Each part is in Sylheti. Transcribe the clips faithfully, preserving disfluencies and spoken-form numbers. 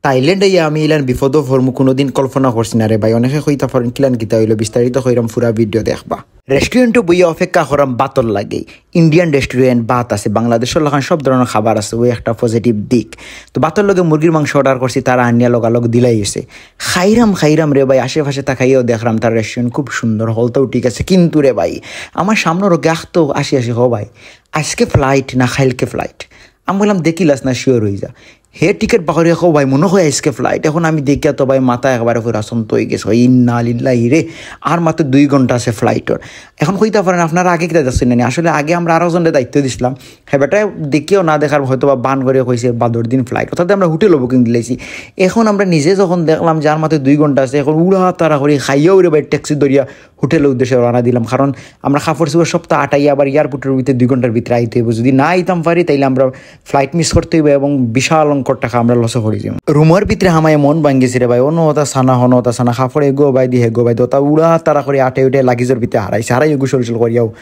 থাইল্যান্ড আইয়া আমি ইলান বিপদো পড়মু কুনুদিন কল্পনা করছি না রে ভাই। অনেকে কইতা পারইন কিলান কিতা অইলো, বিস্তারিত কইরাম, পুরা ভিডিও দেখবা। রেস্টুরেন্টো বইয়া অপেক্ষা করাম ভাতর লাগি। ইন্ডিয়ান রেস্টুরেন্ট, ভাত আছে, বাংলাদেশর লাখান সব ধরনর খাবার আছে, অউ একটা পজিটিভ দিক। তো ভাতর লগে মুরগির মাংস অর্ডার করছি, তারা আনিয়া লগালগ দিলাই অইছে। খাইরাম খাইরাম রে ভাই, আশেপাশে তাকাইয়াও দেখরাম তার রেস্টুরেন্ট খুব সুন্দর, হলটাও ঠিক আছে। কিন্তু রে ভাই, আমার সামনর গেস্ট তো আসি আসি, "হ ভাই, আইজকে ফ্লাইট না কাইলকে ফ্লাইট?" আমি কইলাম, "দেখিলাস না, শিওর অইযা।" হে টিকিট বার করিয়া, "ও ভাই, মনো কয় আইজকে ফ্লাইট।" এখন আমি দেখিয়া তো ভাই মাথা একবারে পুরা শান্ত অইগেছে, "ইন্না লিল্লাহি রে, আর মাত্র দুই ঘন্টা আছে ফ্লাইটর।" এখন কইতা পারইন, "আপনারা আগে কিতা দেখছইন না নি?" আসলে আগে আমরা আরো জনরে দায়িত্ব দিছলাম, হে বেটায় দেখিয়াও না দেখার হয়তো বা বান করিয়া কইছে বাদর দিন ফ্লাইট, অর্থাৎ আমরা হোটেলও বুকিং দিলাইছি। এখন আমরা নিজে যখন দেখলাম যে আর মাত্র দুই ঘন্টা আছে, এখন উড়া তাড়া করি খাইয়াও রে ভাই ট্যাক্সি ধরিয়া হোটেলর উদ্দেশ্যে রওনা দিলাম, কারণ আমরা কাপড় চোপড় সবতা আটাইয়া আবার এয়ারপোর্টর ভিতরে দুই ঘন্টার ভিতরে আইতে অইবো। যদি না আইতাম পারি, তাইলে আমরা ফ্লাইট মিস করতে অইবো এবং বিশাল অঙ্কর টাকা আমরা লসও করি যাইমু। রুমর ভিতরে হামাইয়া মন ভাঙ্গিছে রে ভাই, অনো অতা সানা, হনো অতা সানা, কাপড় এগো ভাই দি, হেগো ভাই দি, অতা উড়া তাড়া করি আটে উঠে লাগেজর ভিতরে হারাইছে, হারাই এগু সরসর করিয়াও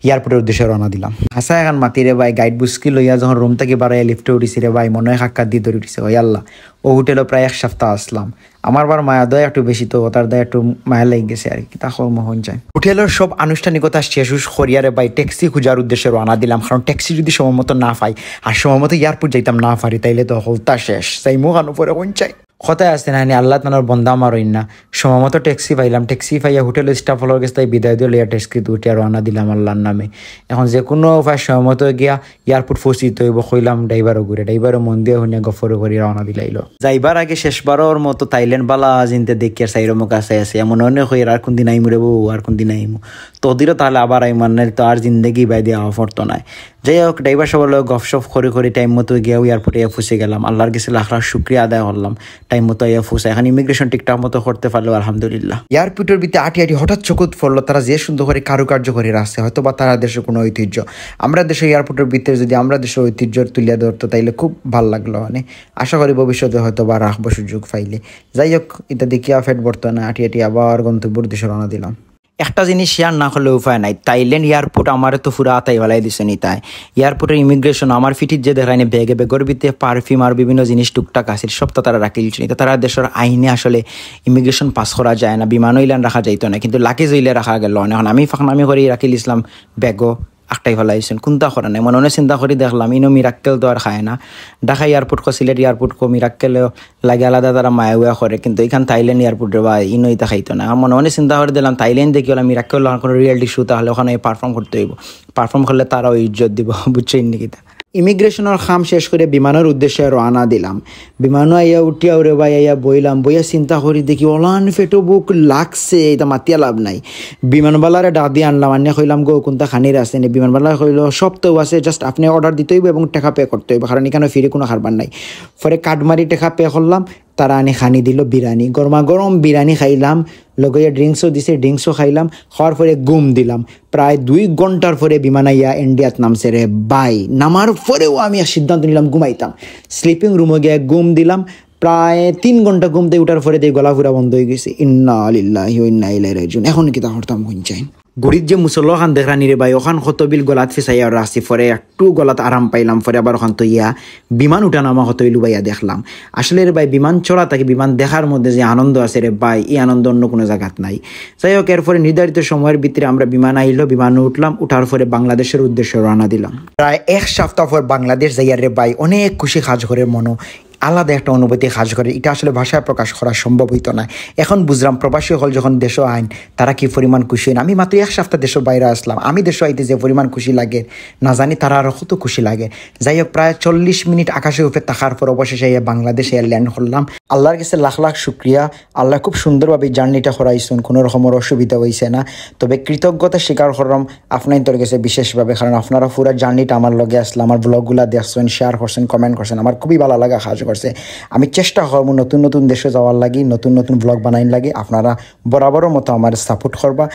এয়ারপোর্টর উদ্দেশ্যে রওনা দিলাম। হাছা এখান মাতি রে ভাই, গাইড বুসকি লইয়া যখন রুম থাকি বারইয়া লিফটে উঠিছি রে ভাই, মনো অয় কাক্কা দি ধরি উঠিছে, "ওই আল্লাহ, অউ হোটেলো প্রায় এক সপ্তাহ আসলাম।" আমার বার মায়া দয়া একটু বেশি তো, তার দয়া একটু মায়া লাগি গেছে আর কি, তা কর্ম হন যায়। হোটেলর সব আনুষ্ঠানিকতা শেষ হুশ করিয়া রে ভাই, ট্যাক্সি খুঁজার উদ্দেশ্যে রওনা দিলাম, কারণ ট্যাক্সি যদি সময় মতো না পাই আর সময় মতো এয়ারপোর্ট যাইতাম না পারি, তাইলে তো হলতা শেষ, যাইমু কানো পরে হন যায়। কথায় আছে না নি, "আল্লাহ তানোর বন্দা মারইন না।" সময় মতো ট্যাক্সি পাইলাম, ট্যাক্সি পাইয়া হোটেল স্টাফ অকলর গেছ থাকি বিদায় দিয়া লইয়া ট্যাক্সিত উঠিয়া রওনা দিলাম আল্লাহর নামে। এখন যে কুনু উপায় সময় মতো গিয়া এয়ারপোর্ট পৌঁছিতে অইবো, কইলাম ড্রাইভারও ঘুরে, ড্রাইভারও মন দিয়া হুনিয়া গফর করি রওনা দিলাইলো। যাইবার আগে শেষবারর মতো থাইল্যান্ড বালা জিনতে দেখিয়ার সাইরো মুখ আছে আছে, এমন অনেক কইয়ার আর কুনদিন আইমু রে বউ, আর কুনদিন আইমু। তকদিরো তাহলে আবার আইমু, আর নাইলে তো আর জিন্দেগি বায়দি আওয়া পড়তো নায়। যাই হোক, ড্রাইভার সাবর লগে গফসফ করি করি টাইম মতো গিয়া এয়ারপোর্টে গিয়া পৌঁছি গেলাম। আল্লাহর গেছে লাখ লাখ শুকরিয়া আদায় করলাম, টাইম মতো আইয়া পৌঁছা। এখন ইমিগ্রেশন ঠিকঠাক মতো করতে পারলো, আলহামদুলিল্লাহ। এয়ারপোর্টর ভিতরে আটি আটি হঠাৎ চকুত পড়লো তারা যে সুন্দর করি কারুকার্য করি রাখছে, হয়তো বা তারা দেশর কুনু ঐতিহ্য। আমরা দেশর এয়ারপোর্টর ভিতরে যদি আমরা দেশর ঐতিহ্য তুলিয়া ধরতো, তাইলে খুব ভালা লাগলো। মানে, আশা করি ভবিষ্যতে হয়তো বা রাখবো সুযোগ পাইলে। যাই হোক, ইতা দেখিয়া পেট ভরতো না, আটি আটি আবার গন্তব্যর উদ্দেশ্যে রওনা দিলাম। একটা জিনিস শেয়ার না করলে উপায় নাই, থাইল্যান্ড এয়ারপোর্ট আমারে তো পুরা আতাই ফালাই দিছে নি তাই। এয়ারপোর্টর ইমিগ্রেশন আমার ফিটিত যে দেখায় নি, ব্যাগে, ব্যাগর ভিতরে পারফিউম আর বিভিন্ন জিনিস টুকটাক আছিল, সবতা তারা রাখি দিছে নি। ইতা তারা দেশর আইনে আসলে ইমিগ্রেশন পাস করা যায় না, বিমানও ইলান রাখা যাইতো না, কিন্তু লাগেজ অইলে রাখা গেল। এখন আমি ফাঁকনামি করি রাখি দিছিলাম ব্যাগও, আটকাই ফালাইছইন, কুনতা করা নাই। মনে মনে চিন্তা করি দেখলাম, ইনো মিরাক্কেল তো আর খায় না। ঢাকা এয়ারপোর্ট কো, সিলেট এয়ারপোর্ট কো, মিরাক্কেলেও লাগে আলাদা তারা মায়া উয়া করে, কিন্তু ইখান থাইল্যান্ড এয়ারপোর্ট রে ভাই, ইনো ইতা খাইতো না। মনে মনে চিন্তা করি দিলাম, থাইল্যান্ড দেখি ওলা মিরাক্কেল, ওখান কোনো রিয়েলিটি শো, তাহলে ওখানে পারফর্ম করতে অইবো, পারফর্ম করলে তারাও ইজ্জত দিবো, বুঝছইন নি কিতা? ইমিগ্রেশনর কাম শেষ করি বিমানর উদ্দেশ্যে রওনা দিলাম। বিমানো আইয়া উঠিয়া ওরে ভাই আইয়া বইলাম, বইয়া চিন্তা করি দেখি ওলান পেটো ভুক লাগছে, ইতা মাতিয়া লাভ নাই। বিমানবালারে ডাক দিয়া আনলাম, আনিয়া কইলাম, "গো, কুনতা খানির আছে নি?" বিমানবালায় কইলো, "সবতাউ আছে, just আপনে অর্ডার দিতে অইবো এবং টেকা পে করতে অইবো, কারণ ইখানো ফ্রি কুনু কারবার নাই।" পরে কার্ড মারি টেকা পে করলাম, তারা আনি খানি দিলো বিরিয়ানি, গরমা গরম বিরিয়ানি খাইলাম, লগে ড্রিঙ্কসও দিছে, ড্রিঙ্কসও খাইলাম, খাওয়ার পরে ঘুম দিলাম। প্রায় দুই ঘন্টার পরে বিমান আইয়া ইন্ডিয়াত নামছে রে ভাই। নামার পরেও আমি এক সিদ্ধান্ত নিলাম ঘুমাইতাম। স্লিপিং রুমো গিয়া ঘুম দিলাম। প্রায় তিন ঘন্টা ঘুম থাকি উঠার পরে দেখি গলা পুরা বন্ধ অইগেছে। ইন্না লিল্লাহি ওয়া ইন্না ইলাইহি রাজিউন। এখন কিতা করতাম, কুন চাই? ঘড়িত যে মুসল্লা খান দেখরা নি রে ভাই, ওখান কত বিল গলাত ফিসাইয়া রাখছি, পরে একটু গলাত আরাম পাইলাম, পরে আবার ওখান তো ইয়া বিমান উঠা নামা কত ইলু ভাইয়া দেখলাম। আসলে রে ভাই, বিমান চড়া থাকি বিমান দেখার মধ্যে যে আনন্দ আছে রে ভাই, এই আনন্দ অন্য কুনু জাগাত নাই। যাই হোক, এরপরে নির্ধারিত সময়র ভিতরে আমরা বিমান আইলো, বিমানো উঠলাম, উঠার পরে বাংলাদেশর উদ্দেশ্যে রওনা দিলাম। প্রায় এক সপ্তাহ পর বাংলাদেশ যাইয়ার রে ভাই, অনেক খুশি কাজ করে মনো, আলাদা একটা অনুভূতি কাজ করে, ইটা আসলে ভাষায় প্রকাশ করা সম্ভব অইতো নায়। এখন বুঝলাম প্রবাসী অকল যখন দেশো আইন, তারা কি পরিমাণ খুশি অইন। আমি মাত্র এক সপ্তাহ দেশর বাইরে আসলাম, আমি দেশো আইতে যে পরিমাণ খুশি লাগে, না জানি তারা আরো কত খুশি লাগে। যাই হোক, প্রায় চল্লিশ মিনিট আকাশর উপরে থাকার পর অবশেষে আইয়া বাংলাদেশে ল্যান্ড করলাম। আল্লাহর গেছে লাখ লাখ শুকরিয়া, আল্লায় খুব সুন্দরভাবে জার্নিটা করাইছইন, কুনু রকমর অসুবিধা অইছে না। তবে কৃতজ্ঞতা স্বীকার করলাম আপনাইনতর গেছে বিশেষভাবে, কারণ আপনারা পুরা জার্নিটা আমার লগে আছলা, আমার ব্লগগুলা দেখছইন, শেয়ার করছইন, কমেন্ট করছইন, আমার খুবই ভালা লাগা কাজ করছে। আমি চেষ্টা করমু নতুন নতুন দেশো যাওয়ার লাগি, নতুন নতুন ব্লগ বানাইন লাগি। আপনারা বরাবরর মতো আমারে সাপোর্ট করবা।